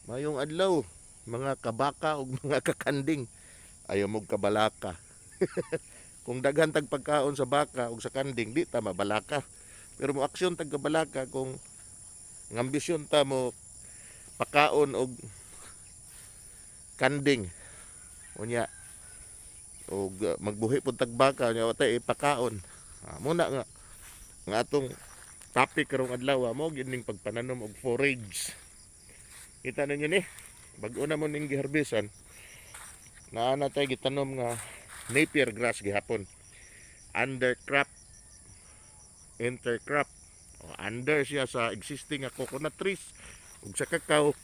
Maayong adlaw, mga kabaka ug mga kakanding. Ayaw mog kabalaka. Kung daghan tag pagkaon sa baka ug sa kanding, di ta mabalaka. Pero mo aksyon tag kabalaka kung ang ambisyon ta mo pakaon og kanding. Unya og magbuhi pud tag baka, unya wa tay ipakaon. Ah, muna nga ang atong topic karong adlaw mo gyud ning pagpananom og forage. Kita ninyo ni, bag-o na mo ning giharbisan. Naa na tay gitanom nga napier grass gihapon. Undercrop, intercrop. O, under siya sa existing nga coconut trees ug sa kakao,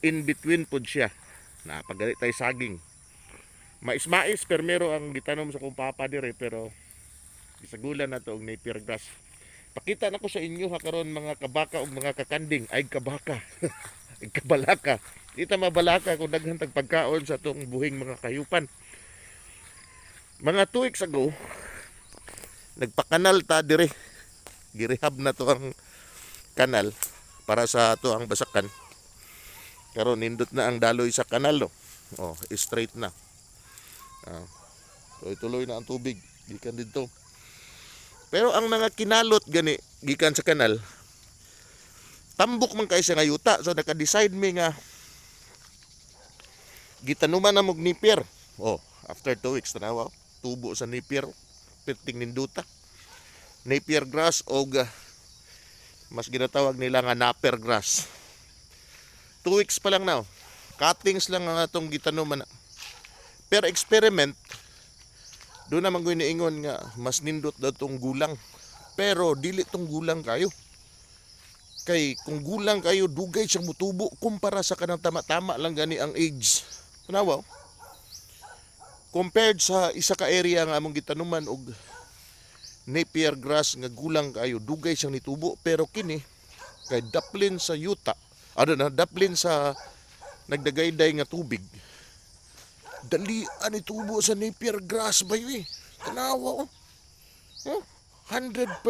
in between pod siya. Na pagali tay saging. Mais-mais permero ang gitanom sa kong papa dire, pero gisagulan na to og napier grass. Pakita na ko sa inyo ha karon, mga kabaka ug mga kakanding. Ay, kabaka. Ay, kabalaka. Di ta mabalaka kung daghan tag pagkaon sa atong buhing mga kayupan. Mga 2 weeks ago, nagpakanal ta dire. Girehab na to ang kanal para sa ato ang basakan. Karon nindot na ang daloy sa kanal, no. Oh, straight na. Ah, tuloy-tuloy na ang tubig gikan didto. Pero ang mga kinalot gani gikan sa kanal, tambok man kay siya nga yuta. So naka-decide mi nga gitanuman na mog napier. Oh, after 2 weeks, tanawa, tubo sa napier, perting ninduta. Napier grass og mas ginatawag nila nga naper grass. 2 weeks pa lang now. Cuttings lang ang atong gitanuman na. Per experiment, doon naman ko iniingon nga mas nindot daw tong gulang. Pero dili tong gulang kayo. Kay kung gulang kayo, dugay siyang mutubo kumpara sa kanang tama-tama lang gani ang age. Tanawa, oh. Compared sa isa ka area nga among gitanuman og napier grass nga gulang kayo, dugay siyang nitubo, pero kini kay daplin sa yuta, ano na, daplin sa nagdagayday nga tubig. Dali ani tubo sa napier grass ba eh. Tanawa, oh. Oh, 100%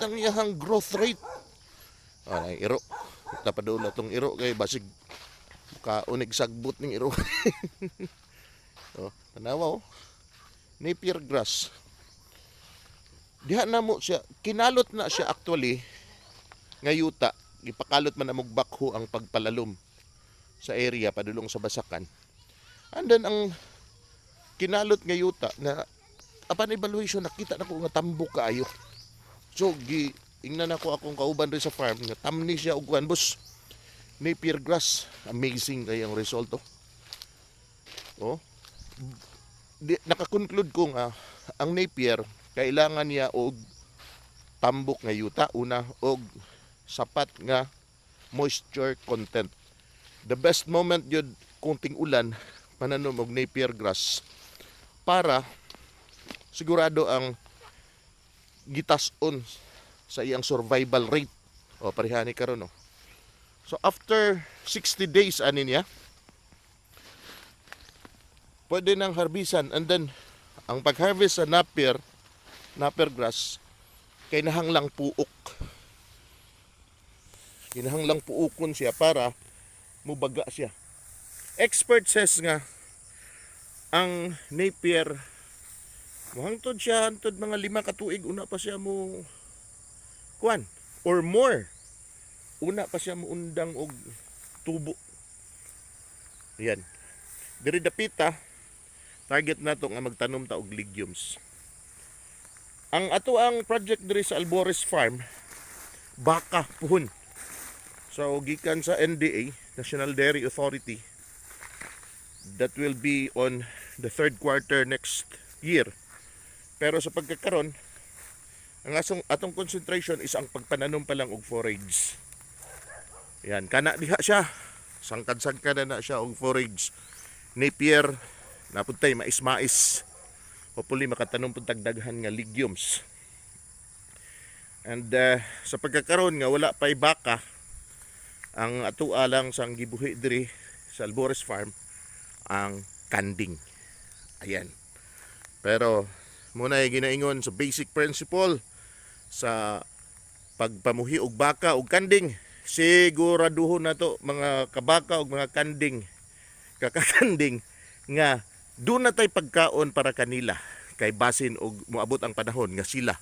ang iyahang growth rate. Ah, nay iro. Tapadula tong iro kay basig kaunig sagbot ning iro. Oh, tanawa, oh. Napier grass. Diha na mo siya, kinalot na siya actually nga yuta, gipakalot man amog backhoe ang pagpalalom sa area padulong sa basakan. And then ang kinalot nga yuta na apan evaluation, nakita na ko nga tambok kaayo. So gi ingnan ako akong kauban rin sa farm nga tamni siya og kuan, boss. Napier grass, amazing kay ang result, oh. Oh. Di, nakakonclude ko nga ang napier kailangan niya og tambok nga yuta una og sapat nga moisture content. The best moment yun kung ting-ulan pananom og napier grass para sigurado ang gitas-on sa iyang survival rate. O parehani karon, no. So after 60 days ani niya pwede nang harbisan, and then ang pag-harvest sa napier grass kay nahanglang puok. Kinahanglang puukon siya para mubaga siya. Expert says nga ang napier mohangtod siya hantod mga 5 ka tuig una pa siya mo kuan or more, una pa siya muundang og tubo. Yan. Diri dapita, target nato nga magtanom ta og legumes. Ang ato ang project diri sa Albores Farm, baka puhon. So gikan sa NDA, National Dairy Authority, that will be on the third quarter next year. Pero sa pagkakaron, ang asong atong concentration is ang pagpananom pa lang og forage. Yan, kana diha siya. Sangkad-sangkad na na siya og forage. Napier, napuntay mais-mais. Hopefully makatanom pud tag daghan nga legumes. And sa pagkakaron nga wala pay baka, ang atua lang sang gibuhi diri sa Albores Farm ang kanding. Ayan. Pero muna ay ginaingon sa basic principle sa pagpamuhi og baka og kanding. Siguraduhon nato, mga kabaka ug mga kanding, kakakanding, nga duna tay pagkaon para kanila kay basin og moabot ang panahon nga sila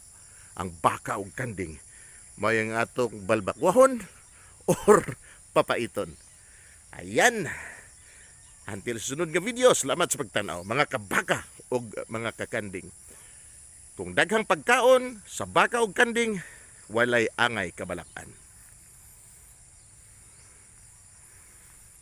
ang baka ug kanding may ang atong balbakwahon or papaiton. Ayan. Until sa sunod nga video, salamat sa pagtanaw, mga kabaka ug mga kakanding. Kung daghang pagkaon sa baka ug kanding, walay angay kabalakan.